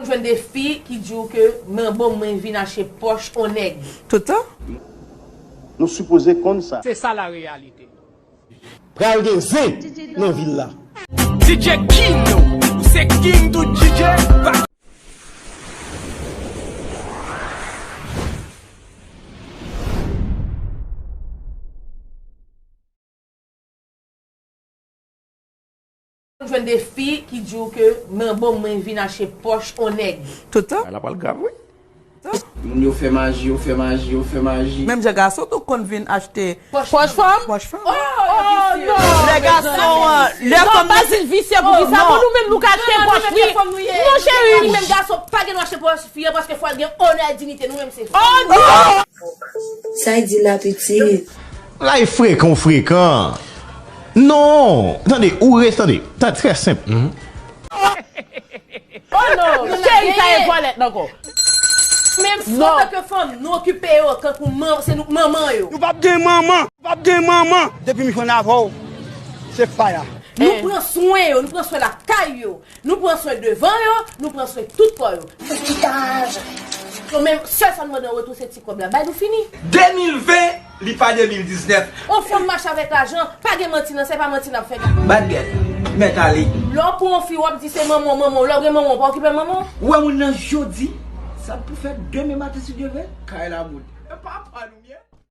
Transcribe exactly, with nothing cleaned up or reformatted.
Jwenn de fi ki di w ke nan bon mwen vin achte pòch on nèg. Tout tan? Nou sipoze konn sa. Se sa la reyalite. Pral gen zen nan vil la. DJ King yo, ou se King tout DJ. Jwenn de fi ki di w ke nan bon mwen vin achte pòch on nèg. Tout tan? Bagay la pral grav wi. Moun yo fè maji, yo fè maji, yo fè maji. Menm jan gason tou konn vin achte Pòch fanm? Pòch fanm. Oh non! Lè gason an, lè fanm nan Basil visye pou ki sa? Bon, nou menm nou ka achte pòch wi. Non cheri. Menm gason pa gen dwa achte pòch fi an paske fò l gen onè, diyite, nou menm se fanm. Sa y di la pitit. Life frekan ou frekan. Non, tande, ou res, tande, sa trè senp. Oh non, cheri, sa e vòlèt nan kò. Menm si antanke fanm nou okipe yo kankou man, se nou manman yo. Nou p ap gen manman, nou p ap gen manman. Depi m jwenn avè w, se faya. Nou pran swen yo, nou pran swen lakay yo, nou pran swen devan yo, nou pran swen tout kò yo. Yo menm sèl sa nou mande an retou se ti kòb la, bay nou fini. De mil ven, li pa de mil diznèf. On fanm mache avèk lajan, pa gen manti nan sa, e pa manti n ap fè gade. Bad gèt, mèt ale. Lè w pran yon fi, w ap di se manman w, manman w, lè w gen manman w, w pa okipe manman w. Ou wè moun nan jodi, sa pou fè demen maten si Dye vle, kay la bout. E pa pa nou ye.